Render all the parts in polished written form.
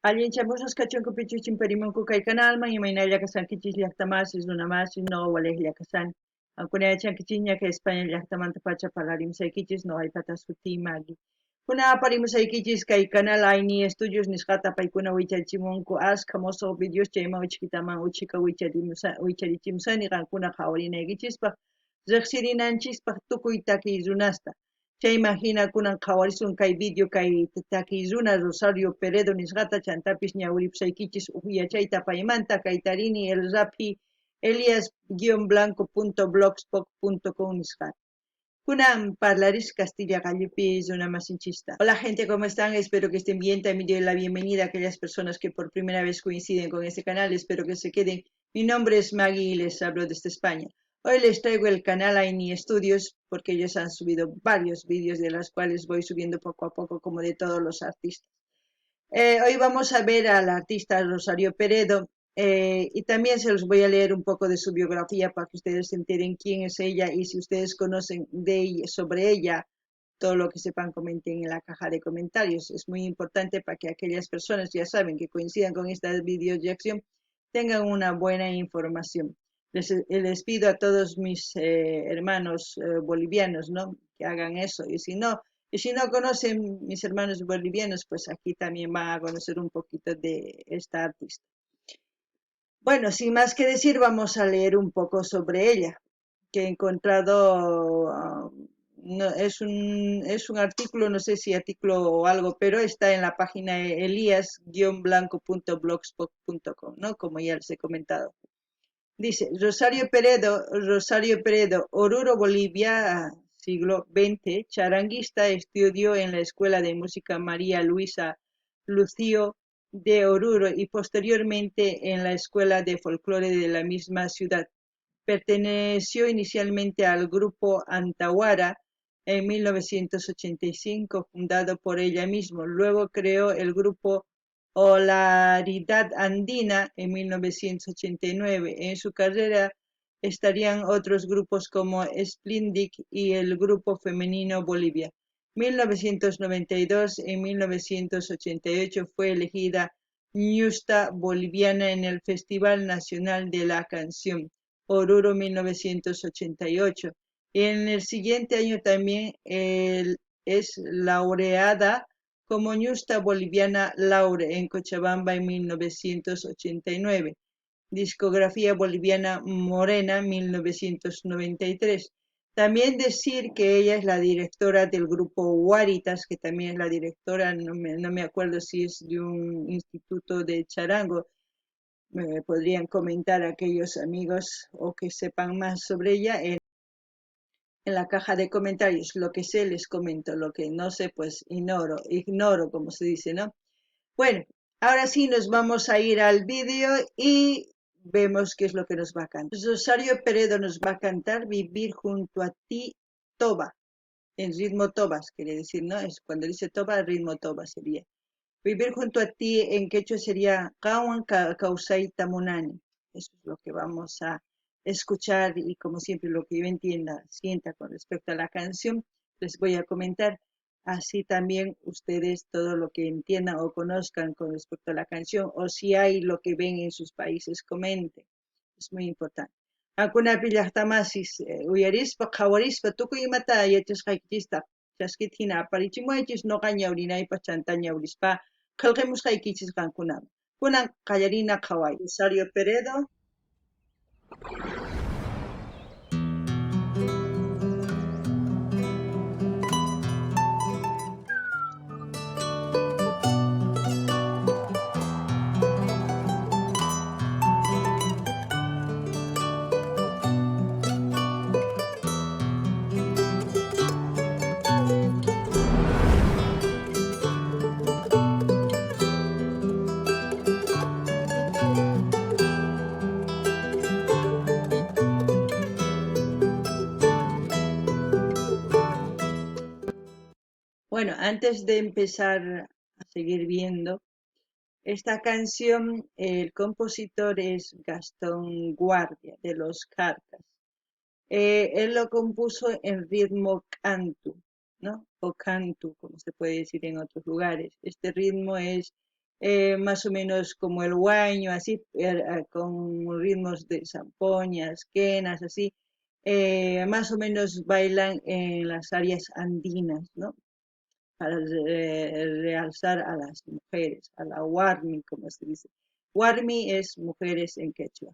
Allinchamusqas kachunku pichuchimparimunku kay kanalman, imaynalla kashankichis llaqtamasis, runamasis, noqa walejlla kashani. Qankuna yachankichikña kay España llaqtamantapacha parlarimusaykichis, noqaypata sutiy Maggie. Kuna aparimusaykichis kay canal Ayni Estudios nisqata paykuna wicharichimunku askha mosoq videos chayman uchkitaman uchhika wicharichimusani qankuna qhawarinaykichispaq, riqsirinanchispaq tukuy takiy runasta. Chayman hina kunan qhawarisun kay video kay takiy runa Rosario Peredo nisqata chantapis ñawiripusaykichis uj yachayta paymanta kay tarini el raphi elias-blanco.blogspot.com nisqapi. Kunan parlaris Castilla qallupi runa masinchista. Hola gente, ¿cómo están? Espero que estén bien. También doy la bienvenida a aquellas personas que por primera vez coinciden con este canal. Espero que se queden. Mi nombre es Maggie y les hablo desde España. Hoy les traigo el canal Aini Studios porque ellos han subido varios vídeos de los cuales voy subiendo poco a poco como de todos los artistas. Hoy vamos a ver al artista Rosario Peredo y también se los voy a leer un poco de su biografía para que ustedes se enteren quién es ella y si ustedes conocen de ella, sobre ella, todo lo que sepan comenten en la caja de comentarios. Es muy importante para que aquellas personas, ya saben, que coincidan con esta video reacción, tengan una buena información. Les pido a todos mis hermanos bolivianos, ¿no?, que hagan eso. Y si no conocen mis hermanos bolivianos, pues aquí también van a conocer un poquito de esta artista. Bueno, sin más que decir, vamos a leer un poco sobre ella, que he encontrado, no, es un artículo, no sé si artículo o algo, pero está en la página elias-blanco.blogspot.com, ¿no? Como ya les he comentado. Dice, Rosario Peredo, Rosario Peredo, Oruro, Bolivia, siglo XX, charanguista, estudió en la Escuela de Música María Luisa Lucio de Oruro y posteriormente en la Escuela de Folclore de la misma ciudad. Perteneció inicialmente al grupo Antahuara en 1985, fundado por ella misma. Luego creó el grupo Olaridad Andina en 1989. En su carrera estarían otros grupos como Splindic y el grupo femenino Bolivia. 1992, en 1988 fue elegida Ñusta Boliviana en el Festival Nacional de la Canción, Oruro 1988. Y en el siguiente año también es laureada como Ñusta Boliviana Laure en Cochabamba en 1989. Discografía Boliviana Morena 1993. También decir que ella es la directora del grupo Huaritas, que también es la directora, no me acuerdo si es de un instituto de charango. Me podrían comentar aquellos amigos o que sepan más sobre ella en la caja de comentarios. Lo que sé les comento, lo que no sé pues ignoro como se dice, ¿no? Bueno, ahora sí nos vamos a ir al vídeo y vemos qué es lo que nos va a cantar. Rosario Peredo nos va a cantar Vivir junto a ti, Toba, en ritmo tobas, quiere decir, ¿no? Es cuando dice toba, ritmo toba sería. Vivir junto a ti en quechua sería Kawan Kawsayta Munani. Eso es lo que vamos a escuchar y como siempre lo que yo entienda, sienta con respecto a la canción, les voy a comentar. Así también ustedes todo lo que entiendan o conozcan con respecto a la canción o si hay lo que ven en sus países, comenten. Es muy importante. Qankunapi llaqtamasis uyarispa, qhawarispa, tukuy imata yachasqaykichista chaskita hina aparichimuwaychis noqa ñawrinaypaq chanta ñawrispa qillqamusqaykichis qankunaman. Kunan qallarina qhaway. Rosario Peredo. Bueno, antes de empezar a seguir viendo esta canción, el compositor es Gastón Guardia, de los Kjarkas. Él lo compuso en ritmo cantu, ¿no? O cantu, como se puede decir en otros lugares. Este ritmo es Más o menos como el huayño, así, con ritmos de zampoñas, quenas, así, más o menos bailan en las áreas andinas, ¿no? Para realzar a las mujeres, a la warmi, como se dice. Warmi es mujeres en quechua.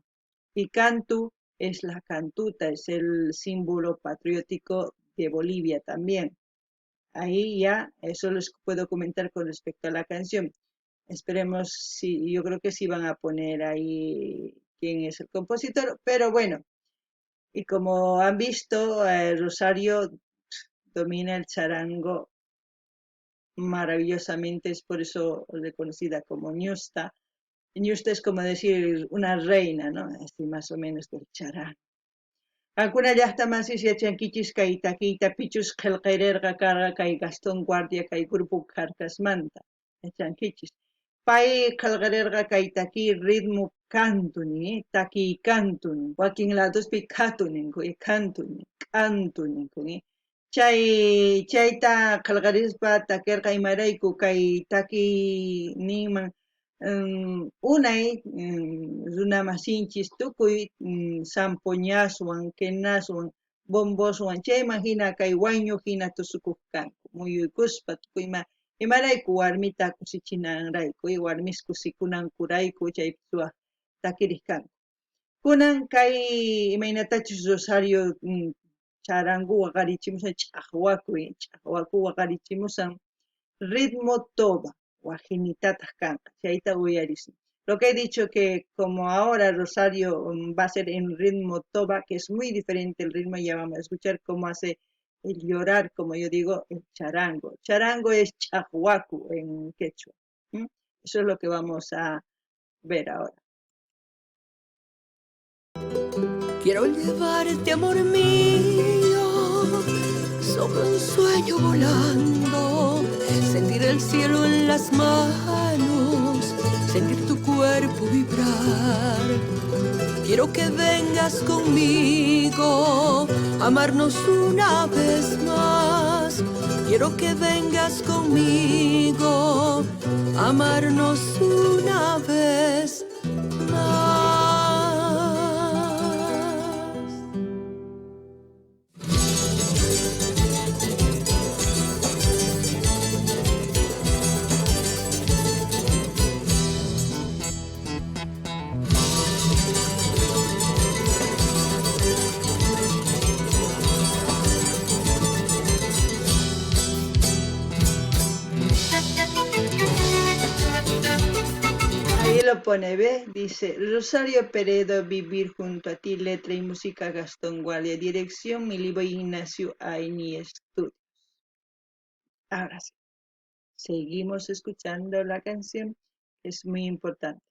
Y cantu es la cantuta, es el símbolo patriótico de Bolivia también. Ahí ya, eso les puedo comentar con respecto a la canción. Esperemos, si, yo creo que sí van a poner ahí quién es el compositor, pero bueno, y como han visto, Rosario domina el charango maravillosamente, es por eso reconocida como Ñusta. Ñusta es como decir una reina, ¿no? Así más o menos del charango. Qankuna llaqtamasis yachankichis kay takiyta pichus qillqarirqa karqa kay Gastón Guardia kay grupo Kjarkasmanta yachankichis. Pay qillqarirqa kay takiy ritmo kantu nin, takiy kantu nin, wakin ladospi khatu ninku, kantu nin, k'antu ninku, Chay chayta qillqarispa takirqa imarayku kay takiy ninman unay runamasinchis tukuy zampoñaswan, quenaswan, bomboswan, chayman hina kay wayñu hina tusukuq kanku, muyuykuspa tukuy ima imarayku warmita kusichinanrayku, warmis kusikunankurayku chay suwaq takiriq kanku. Kunan kay imaynatachus Rosario charangu waqarichimusan, ch'aqwaku, ch'aqwaku waqarichimusan, ritmo toba, wajinitataq kanqa, chayta uyarisun. Lo que he dicho que como ahora Rosario va a ser en ritmo toba, que es muy diferente el ritmo, ya vamos a escuchar cómo hace el llorar, como yo digo, el charango. Charango es ch'aqwaku en quechua. Eso es lo que vamos a ver ahora. Quiero llevarte, amor mío, sobre un sueño volando, sentir el cielo en las manos, sentir tu cuerpo vibrar. Quiero que vengas conmigo, amarnos una vez más. Quiero que vengas conmigo, amarnos una vez más. Ahí lo pone, ¿ve? Dice Rosario Peredo, Vivir junto a ti, letra y música Gastón Guardia, dirección Milivoy Ignacio Aini Estudios. Ahora sí, seguimos escuchando la canción, es muy importante.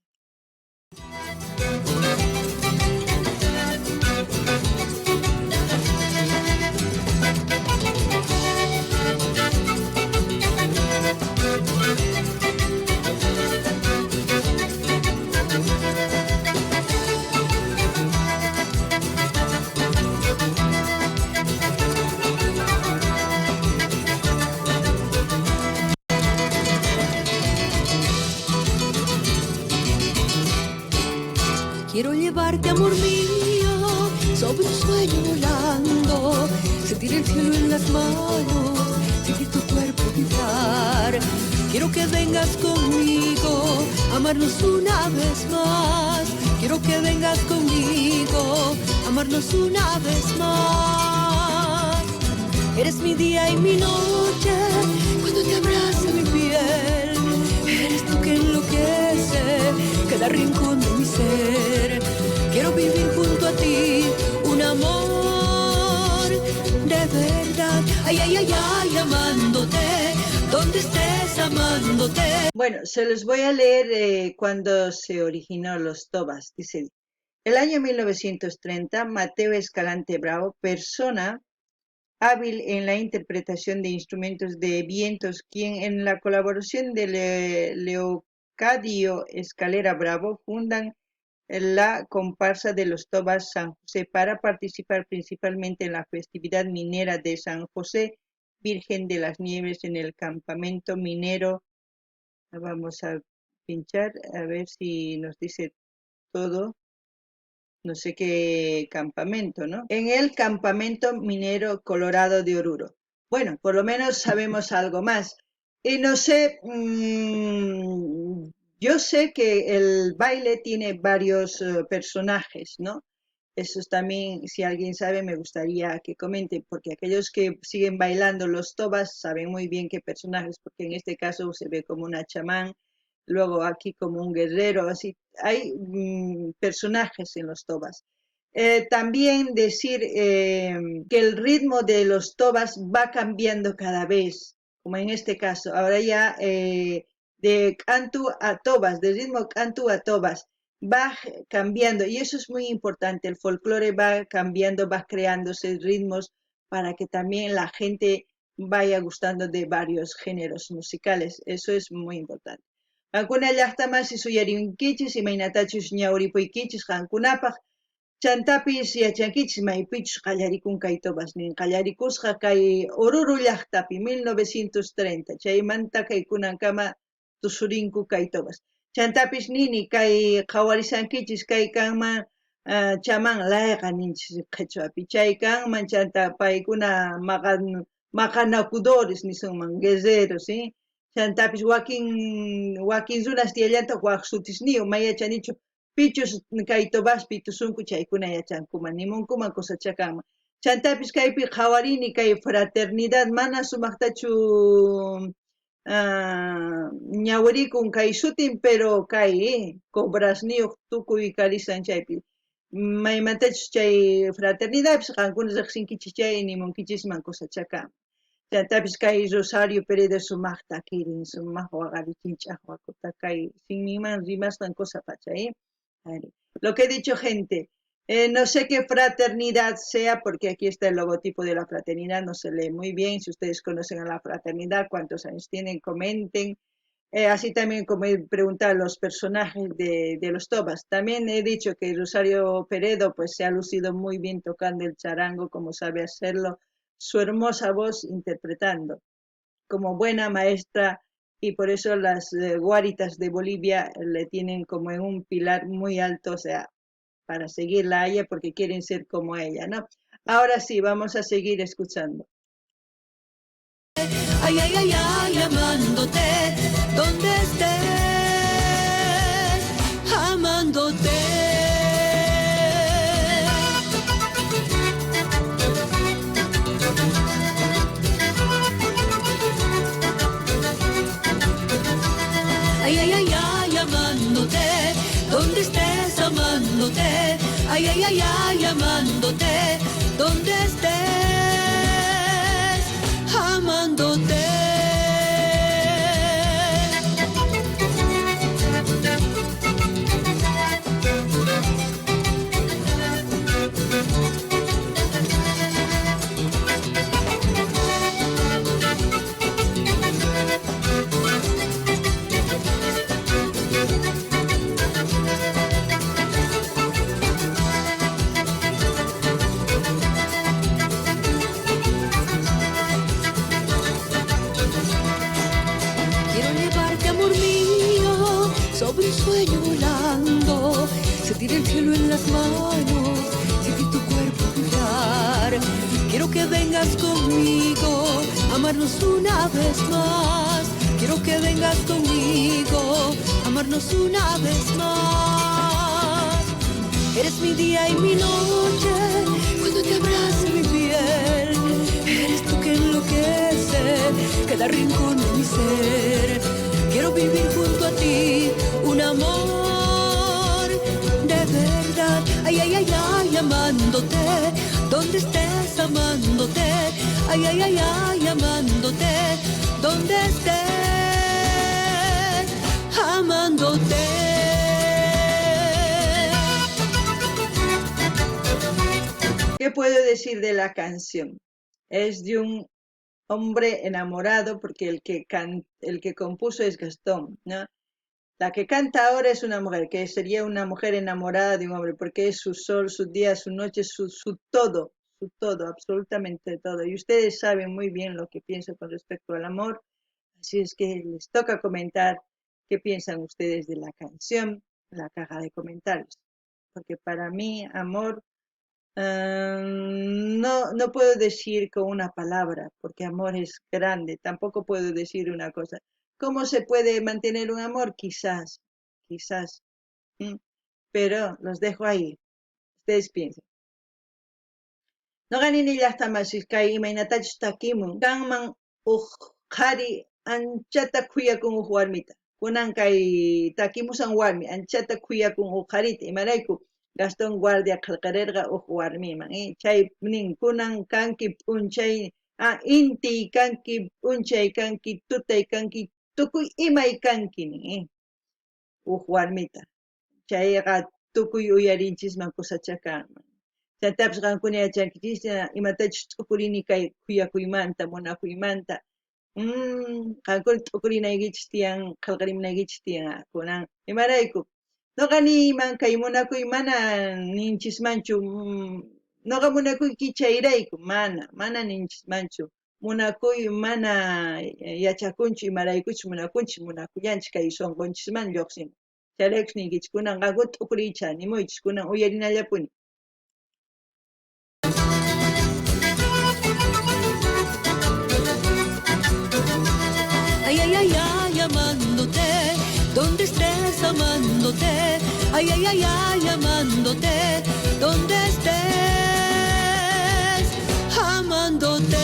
Quiero llevarte, amor mío, sobre un sueño volando, sentir el cielo en las manos, sentir tu cuerpo vibrar. Quiero que vengas conmigo, amarnos una vez más. Quiero que vengas conmigo, amarnos una vez más. Eres mi día y mi noche, cuando te abraza mi piel. Eres tú que enloquece cada rincón de mi ser. Quiero vivir junto a ti un amor de verdad. Ay, ay, ay, ay, amándote, donde estés amándote. Bueno, se los voy a leer cuando se originó los tobas. Dice, el año 1930, Mateo Escalante Bravo, persona hábil en la interpretación de instrumentos de vientos, quien en la colaboración de Leocadio Escalera Bravo fundan la comparsa de los Tobas San José para participar principalmente en la festividad minera de San José, Virgen de las Nieves, en el campamento minero. Vamos a Pinchar a ver si nos dice todo. No sé qué campamento, ¿no? En el campamento minero Colorado de Oruro. Bueno, por lo menos sabemos algo más. Y no sé, yo sé que el baile tiene varios personajes, ¿no? Eso también, si alguien sabe, me gustaría que comente, porque aquellos que siguen bailando los tobas saben muy bien qué personajes, porque en este caso se ve como una chamán, luego aquí como un guerrero, así. Hay personajes en los tobas. También decir que el ritmo de los tobas va cambiando cada vez, como en este caso, ahora ya de cantu a tobas, de ritmo cantu a tobas, va cambiando, y eso es muy importante, el folclore va cambiando, va creándose ritmos para que también la gente vaya gustando de varios géneros musicales, eso es muy importante. Qankuna llaqtamasi suyarinkichis, imaynatachus ñawripuykichis qankunapaq, chantapis yachankichis maypichus qallarikun kay tobas nin, qallarikusqa kay Oruro llaqtapi 1930, chaymanta kay kunankama tusurinku kay tobas. Chantapis nini kay qhawarisankichis kay kanman chaman layqa ninchis qhichwapi, chay kanman chanta paykuna maqanakudores nisunman, guerreros, ¿sí? Chantapis wakin runas tiyallantaq waj sutisniyuq, may yachanichu pichus kay tobaspi tusunku chaykuna yachankuman, nimunkuman cosachakanman. Chantapis kaypi qhawarini kay fraternidad mana sumaqtachu ñawirikun kay sutin, pero kay cobrasniyuq tukuy karisan chaypi. Maymantachus chay fraternidadpis qankuna riqsinkichis chay nimunkichisman cosachakanman. Chantapis kay Rosario Peredo sumaqta kirin, sumaq waqarichin ch'aqwakuta kay sinninman rimasqan cosa pacha, ¿eh? Lo que he dicho, gente, no sé qué fraternidad sea, porque aquí está el logotipo de la fraternidad, no se lee muy bien. Si ustedes conocen a la fraternidad, cuántos años tienen, comenten. Así también como he preguntado a los personajes de los tobas. También he dicho que Rosario Peredo, se ha lucido muy bien tocando el charango, como sabe hacerlo, su hermosa voz interpretando como buena maestra, y por eso las guaritas de Bolivia le tienen como en un pilar muy alto, para seguirla a ella, porque quieren ser como ella, ¿no? Ahora sí, vamos a seguir escuchando. Ay, ay, ay, ay, amándote, donde estés, amándote. Ay, ay, ay, ay, amándote, donde estés, amándote. Ay, ay, ay, ay, amándote, donde estés, amándote. Sobre un sueño volando, sentir el cielo en las manos, sentir tu cuerpo vibrar. Quiero que vengas conmigo, amarnos una vez más. Quiero que vengas conmigo, amarnos una vez más. Eres mi día y mi noche, cuando te abrazo mi piel. Eres tú que enloquece cada rincón de mi ser. Quiero vivir junto a ti un amor de verdad. Ay, ay, ay, ay, amándote, donde estés, amándote. Ay, ay, ay, ay, amándote, donde estés, amándote. ¿Qué puedo decir de la canción? Es de un hombre enamorado, porque el que compuso es Gastón, ¿no? La que canta ahora es una mujer, que sería una mujer enamorada de un hombre, porque es su sol, su día, su noche, su todo, su todo, absolutamente todo. Y ustedes saben muy bien lo que pienso con respecto al amor, así es que les toca comentar ¿Qué piensan ustedes de la canción? En la caja de comentarios. Porque para mí, amor, no puedo decir con una palabra, porque amor es grande. Tampoco puedo decir una cosa. ¿Cómo se puede mantener un amor? Quizás, quizás. Pero los dejo ahí. Ustedes piensen. Noqa nini llaqtamasis kay imaynatachus takimun kanman uj qhari anchata khuyakun uj warmita. Kunan kay takimusan warmi anchata khuyakun uj qharita imarayku Gastón Guardia qillqarirqa uj warmiman chay nin kunan kanki p'unchay intiy kanki p'unchay kanki tutay kanki tukuy imay kanki nin uj warmita chayqa tukuy uyarinchisman kusacha kanman. Chantapis qankuna yachankichis imatachus t'ukurini kay khuyakuymanta munakuymanta qankuna t'ukurinaykichis tiyan qillqarimunaykichis tiyan kunan imarayku noqa niyman kay munakuy mana ninchismanchu noqa munakuyki chayrayku mana ninchismanchu munakuy mana yachakunchu imaraykuchus munakunchis munakullanchis kay sunqunchisman lluqsin chayraykus niykichis kunan qankuna t'ukuriychis animuychis kunan uyarinallapuni. Ay, ay, ay, ay, amándote, donde estés amándote, ay, ay, ay, ay, amándote, donde estés amándote.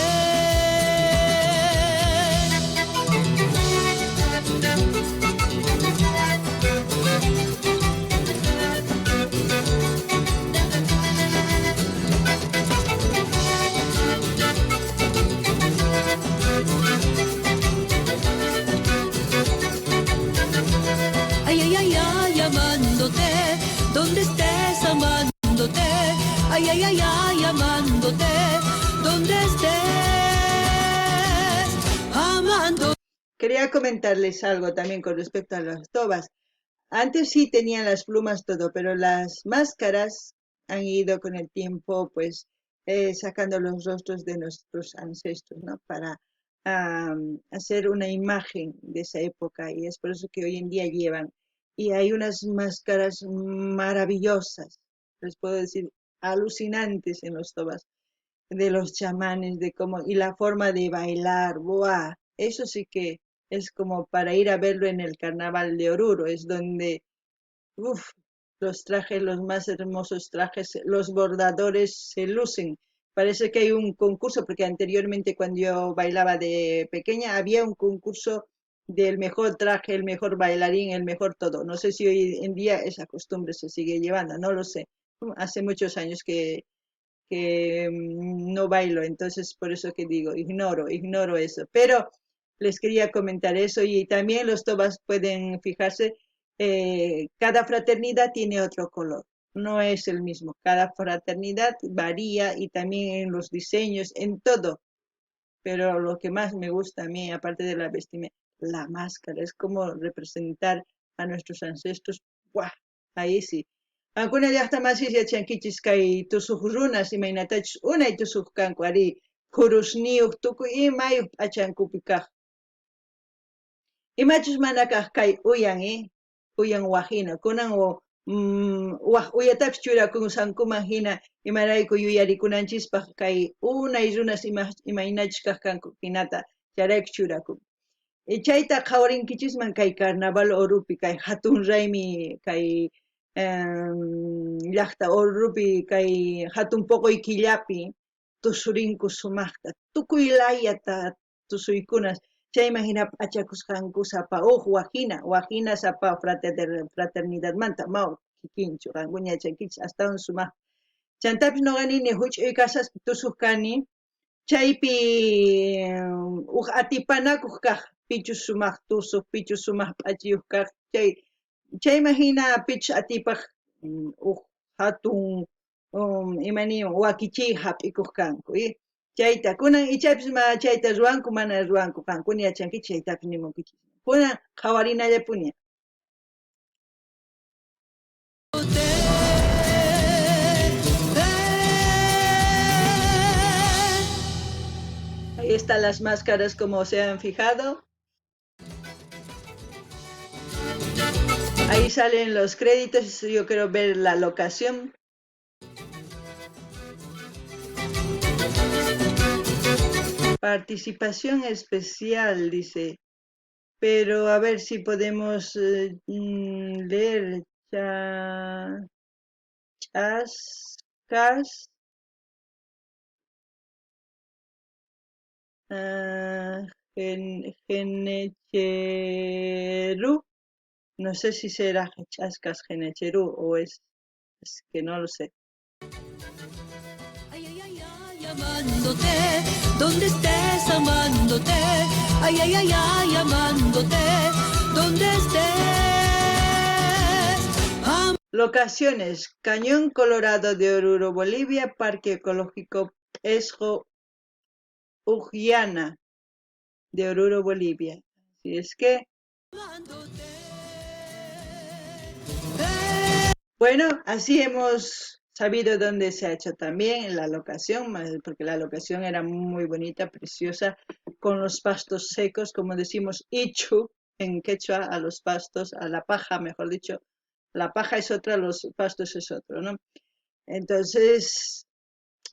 Ay, ay, ay, ay, amándote, donde estés amándote, ay, ay, ay, ay, amándote, donde estés amándote. Quería comentarles algo también con respecto a las tobas. Antes sí tenían las plumas todo, pero las máscaras han ido con el tiempo, pues, sacando los rostros de nuestros ancestros, ¿no? Para hacer una imagen de esa época, y es por eso que hoy en día llevan. Y hay unas máscaras maravillosas, les puedo decir, alucinantes en los tobas, de los chamanes, de cómo, y la forma de bailar, ¡buah! Eso sí que es como para ir a verlo en el carnaval de Oruro, es donde, uf, los trajes, los más hermosos trajes, los bordadores se lucen. Parece que hay un concurso, porque anteriormente cuando yo bailaba de pequeña había un concurso del mejor traje, el mejor bailarín, el mejor todo. No sé si hoy en día esa costumbre se sigue llevando, no lo sé. Hace muchos años que no bailo, entonces por eso que digo, ignoro eso. Pero les quería comentar eso, y también los tobas pueden fijarse, cada fraternidad tiene otro color, no es el mismo, cada fraternidad varía, y también en los diseños, en todo. Pero lo que más me gusta a mí, aparte de la vestimenta, la máscara, es como representar a nuestros ancestros. ¡Buah! Ahí sí. Qankuna llaqta masis yachankichis kay tusuq runas imaynatachus unay tusuq kanku ari khurusniyuq tukuy imayuq p'achankupi kaq. Imachus mana kaq kay uyan, uyan wajina, kunan waj uyatapis churakunsankuman hina imarayku yuyarikunanchispaq kay unay runas imaynachus kaq kanku hinata chayrayku churakun. Chayta qhawarinkichisman kay carnaval Orupi, kay hatun raymi, kay llaqta Orupi, kay hatun poqoy killapi tusurinku sumaqta, tukuy layata tusuykunas, chayman hina p'achakusqanku sapa uj wajina, wajina sapa fraternidadmanta, mau kikinchu, qankuna yachankichis astawan sumaq. Chantapis noqa nini huch'uy kasaspa tusuq kani, chaypi uj atipanakuq kaq, pichus sumaq tusuq, pichus sumaq p'achiyuq kaq, chayman hina pichus atipaq uj hatun imani wakichiy hap'ikuq kanku. Chayta kunan ichapis ma chayta ruwanku mana ruwanku, qankuna yachankichis chaytapis nimunkichis. Kunan qhawarinallapuni. Ahí están las máscaras como se han fijado. Ahí salen los créditos, yo quiero ver la locación. Participación especial, dice. Pero a ver si podemos leer. Chascas. Genecheru. No sé si será Chascas Genecheru o es que no lo sé. Ay, ay, ay, ay, amándote, donde estés amándote. Ay, ay, ay, ay, amándote, donde estés. Locaciones: Cañón Colorado de Oruro, Bolivia, Parque Ecológico Esjo Ujyana de Oruro, Bolivia. Así es que... Bueno, así hemos sabido dónde se ha hecho también la locación, porque la locación era muy bonita, preciosa, con los pastos secos, como decimos, ichu en quechua, a los pastos, a la paja, mejor dicho. La paja es otra, los pastos es otro, ¿no? Entonces,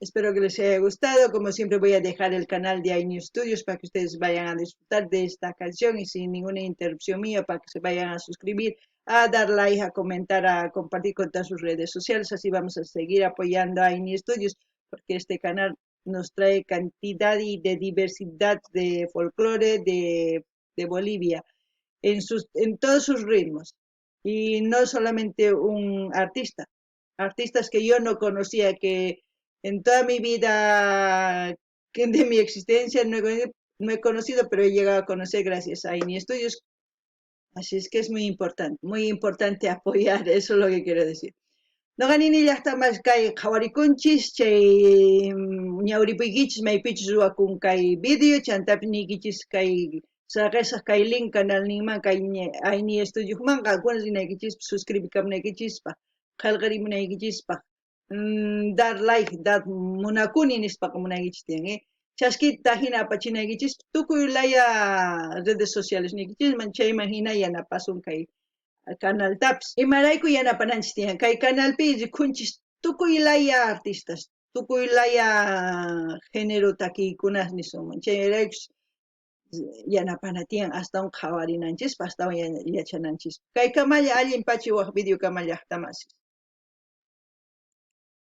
espero que les haya gustado. Como siempre voy a dejar el canal de Ayni Studios para que ustedes vayan a disfrutar de esta canción y sin ninguna interrupción mía, para que se vayan a suscribir, a dar like, a comentar, a compartir con todas sus redes sociales. Así vamos a seguir apoyando a Ayni Studios, porque este canal nos trae cantidad y de diversidad de folclore de Bolivia en todos sus ritmos. Y no solamente un artista, artistas que yo no conocía, que en toda mi vida, que de mi existencia no he conocido, pero he llegado a conocer gracias a Ayni Studios. Así es que es muy importante apoyar, eso es lo que quiero decir. Noqa nini llaqta kay qhawarikunchis chay ñawripuykichis maypichus ruwakun kay video, chantapis niykichis kay saqesaq kay link canalninman kay Ayni Studiosman qamkuna rinaykichispaq, suscribikamunaykichispaq, qillqarimunaykichispaq, dar like, dar munakuni nispaqa munaykichis tiyan, Chaskita hina apachinaykichis tukuy laya redes sociales niykichisman, chayman hina yanapasun kay canaltapis. Imarayku yanapananchis tiyan, kay canalpi rikhunchis tukuy laya artistas, tukuy laya género takiykunas nisunman, chayraykus yanapana tiyan astawan qhawarinanchispaq, astawan yachananchispaq. Kay kamalla allin pachi waj video kamalla llaqtamasis.